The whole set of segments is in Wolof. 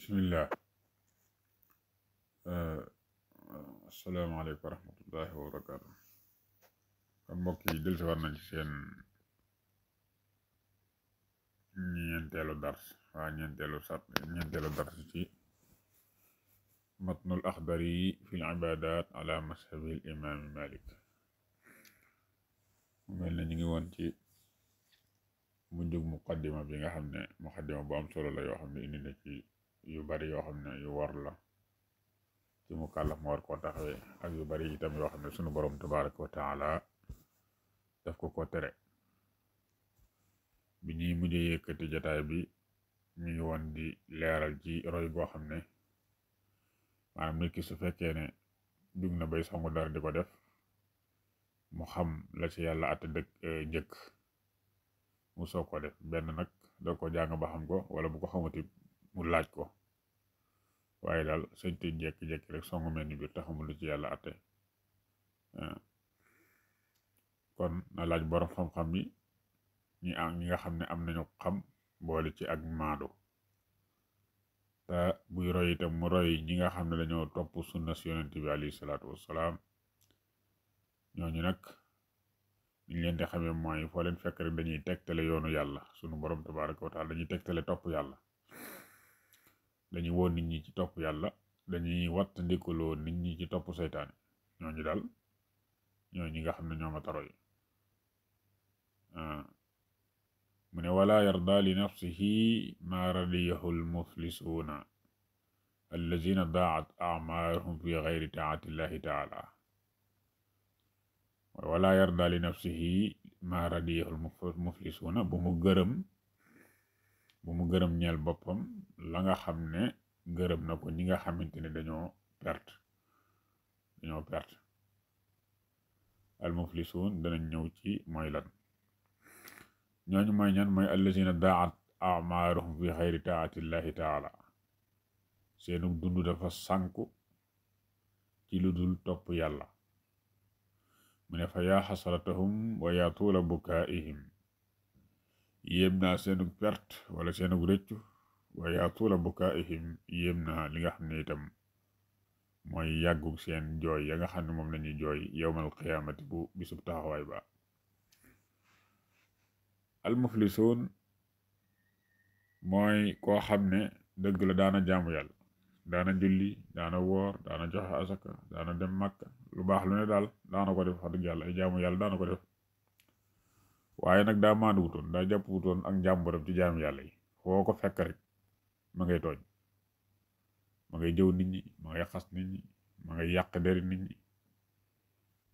bismillah. Asalaamaaleykum wa rahmatullahi wa barakaatu. kon mbokk yi del si war nañ ci seen ñeenteelu dars ci matnul axdari fi l ibadat ala mashabil imaami Malik. mu mel ne ñu ngi woon ci mujjug muqaddima bi nga xam ne muqaddima bu am solo la yoo xam ne indi na ci yu bari yoo xam ne yu war la ci mu kàllaf mu war koo taxawee ak yu bari itam yoo xam ne sunu borom tabaraka wa taala daf ko tere. bi ñuy mujjee yëkkati jataay bi ñu ngi woon di leeral ci roy goo xam ne maanaam nit ki su fekkee ne jug na bay songu dara di ko def mu xam la ci yàlla atte dëkk njëkk mu soog ko def. benn nag da ko jàng ba xam ko wala bu ko xamati mu laaj ko, waaye daal sëñ te jekki-jekki rek songu mel ni biir te xamul lu ci yàlla atte. kon na laaj borom xam-xam yi ñi nga xam ne am nañu xam boole ci ak maado, te buy roy itam mu roy ñi nga xam ne dañoo topp sunna si yonent bi alayhi salaatu wassalaam. ñooñu nag niñ leen di xamee mooy foo leen fekk rek dañuy tegtale yoonu yàlla sunu borom tabaraka wa taala, dañuy tegtale topp yàlla, dañuy woon nit ñi ci topp yàlla, dañuy wattandikuloo nit ñi ci topp seytaane. ñooñu daal ñooñu ñi nga xam ne ñoo ma taroy. mu ne wala yarda li nafsihi ma radiyahu almuflisuuna allazina daat amaaruhum fi gayri taati llahi taala. wala yarda li nafsihi ma radiyahu almuflisuuna bu mu gërëm ñeel boppam la nga xam ne gërëm na ko ñi nga xamante ne dañoo perte. almuflisuun danañ ñëw ci mooy lan. ñooñu mooy ñan? mooy allazina daat amaaruhum fi xayri taatillahi taala. seenu dund dafa sànku ci lu dul topp yàlla. mu ne fa yaa xasaratahum wa yaa tuula bukaa'ihim. yéem naa seenu perte wala seenu rëccu. wa yaa tuula bukaa'ihim yéem naa li nga xam ne itam mooy yàggu seen jooy ya nga xam ne moom lañuy jooy yowmal qiyaamati bu bisub taxawaay ba. almuflisuun mooy koo xam ne dëgg la daana jaamu yàlla, daana julli, daana woor, daana joxe asaka, daana dem Makka, lu baax lu ne daal daana ko def. wax dëgg yàlla ay jaamu yàlla daana ko def, waaye nag daa maanduwutoon, daa jàppuwutoon ak njàmburam ci jaamu yàlla yi. foo ko fekk rek ma ngay tooñ, ma ngay jëw nit ñi, ma ngay xas nit ñi, ma ngay yàq deri nit ñi,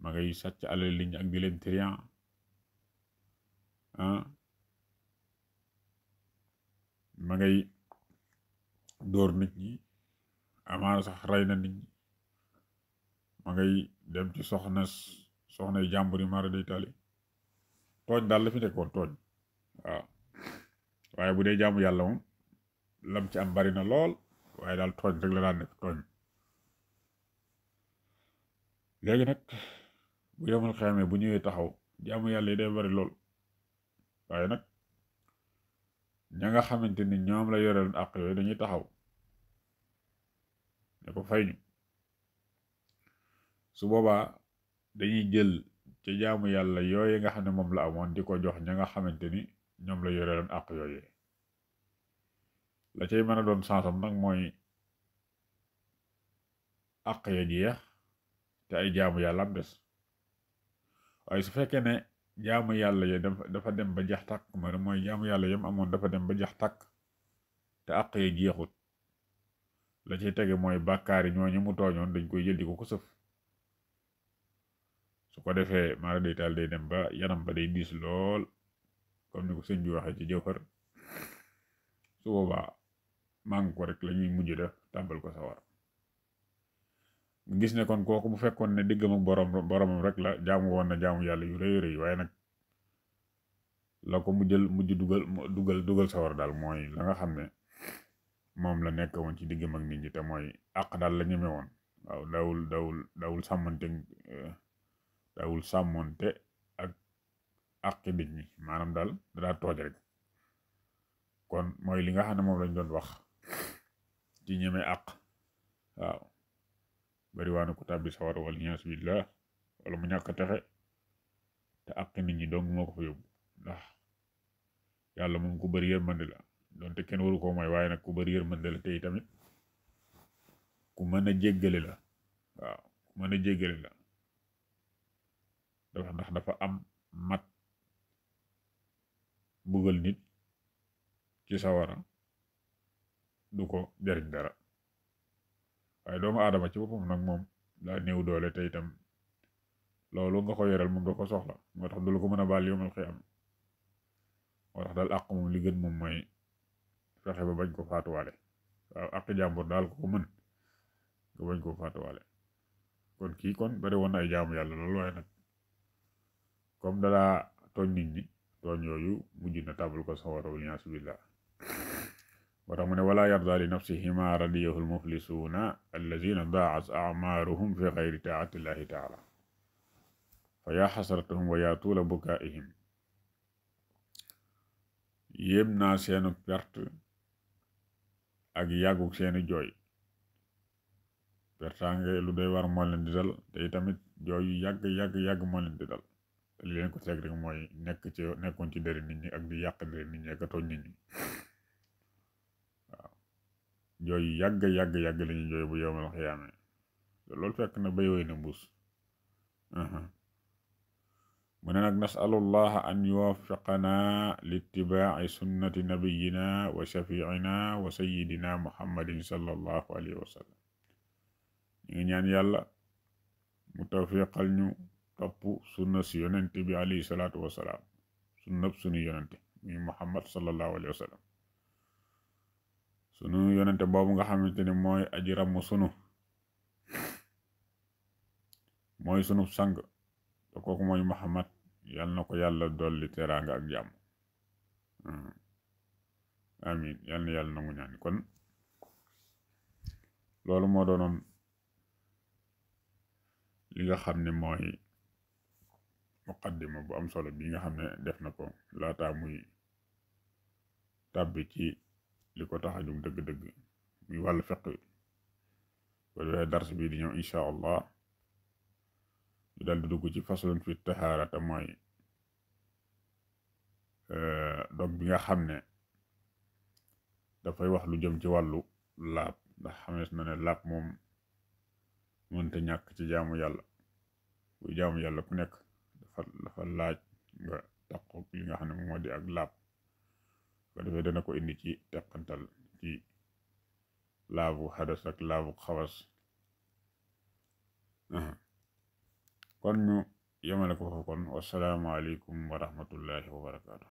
ma ngay sàcc alal nit ñi ak di leen trian ma ngay dóor nit ñi, amaana sax rey na nit ñi, ma ngay dem ci soxnay jàmbur yi mara day tali. tooñ daal la fi nekkoon, tooñ. waaw waaye bu dee jaamu yàlla moom lam ci am bari na lool, waaye daal tooñ rek la daan def, tooñ. léegi nag bu yomal xeamee bu ñëwee taxaw jaamu yàlla yi day bari lool, waaye nag ña nga xamante ni ñoom la yoreloon àq yooyu dañuy taxaw ne ko fay ñu. su boobaa dañuy jël ca jaamu yàlla yooyu nga xam ne moom la amoon di ko jox ña nga xamante ni ñoom la yoreloon àq yooyu. la cay mën a doon sansam nag mooy àq ya jeex te ay jaamu yàlla am des. waaye su fekkee ne jaamu yàlla ya dafa dem ba jax tàkk, mooy jaamu yàlla yam amoon dafa dem ba jax tàkk te àq ya jeexut, la cay tege mooy bàkkaar yi ñooñu mu tooñoon dañ koy jël di ko sëf. su ko defee mara day taal day dem ba yanam ba day diis lool, comme ni ko sëñ bi waxee ci jëfër. su boobaa màng ko rek la ñuy mujj def tàmbal ko sawar. gis ne kon kooku bu fekkoon ne diggam ak boromam rek la jaamu woon na jaamu yàlla yu rëy rëy, waaye nag la ko mujj dugal sawar daal mooy la nga xam ne moom la nekk woon ci diggam ak nit ñi, te mooy àq daal la ñeme woon. waaw daawul sàmmonte ak àqi nit ñi, maanaam daal daa tooj rek. kon mooy li nga xam ne moom lañ doon wax ci ñeme àq waaw bari waa na ko tàbbi sawar wal ñaas billah wala mu ñàkk texe te àq nit ñi dong moo ko fa yóbbu ndax yàlla moom ku bari yërmande la donte kenn waru koo mooy waaye nag ku bari yërmande la tey tamit ku mën a jéggale la waaw ku mën a jéggale la dafa ndax dafa am mat buggal nit ci sawara du ko jariñ dara waaye doomu aadama ci boppam nag moom daa néew doole te itam loolu nga ko yoral mun nga ko soxla moo tax du la ko mën a baal yowmal xiyaam moo tax daal àq moom li gën moom mooy fexe ba bañ ko faatuwaale waaw àq jàmbur daal ko mën nga bañ ko faatuwaale kon kii kon bari woon ay jaamu yàlla loolu waaye nag comme dalaa tooñ nit ñi tooñ yooyu mujj na tabal ko sawara wal iyaasu billah moo tax mu ne wala yarda li nafsihi ma radiyahu almuflisuuna allazina daat acmaaruhum fi xayri taati llahi taala fa yaa xasratahum wa yaa tuula bukaa'ihim yéem naa seenu perte ak yàggug seeni jooy pertaange lu doy war moo leen di dal te tamit jooy yu yàgg moo leen di dal te li leen ko teg rek mooy nekkoon ci dëri nit ñi ak di yàq dëri nit ñi ak a tooñ nit ñi waaw jooy yu yàgg la ñuy jooy bu yowmal xiyaame loolu fekk na bay woy na mbuus mu ne nag nasalullaha an yuwaffiqana littibaaci sunnati nabiyina wa shafiicina wa sayidina muhammadin sallallahu alayhi wa sallam ñu ngi ñaan yàlla mu tawfiqal ñu topp sunna si yonente bi alayhi salaatu wasalaam sunnab sunu yonente muy muhammad sallallahu alayhi wa sallam sunu yonente boobu nga xamante ne mooy aji ramm sunu mooy sunu sang te kooku mooy muhammad yal na ko yàlla dolli teraanga ak jàmm amin yal na yàlla nangu ñaan kon loolu moo doonoon li nga xam ne mooy muqaddima bu am solo bi nga xam ne def na ko laataa muy tàbbi ci li ko tax a jóg dëgg-dëgg muy wàllu fiq ko defee dars bi di ñëw incha allah ñu dal di dugg ci faslun fi tahaara te mooy dog bi nga xam ne dafay wax lu jëm ci wàllu laab ndax xamees na ne laab moom mënta ñàkk ci jaamu yàlla bu jaamu yàlla ku nekk dafa laaj nga taqo li nga xam ne moom moo di ak laab ko defee dana ko indi ci teqantal ci laabu xadas ak laabu xawas kon ñu yemale ko fa kon wassalaamu aleykum wa rahmatullahi wa barakaatu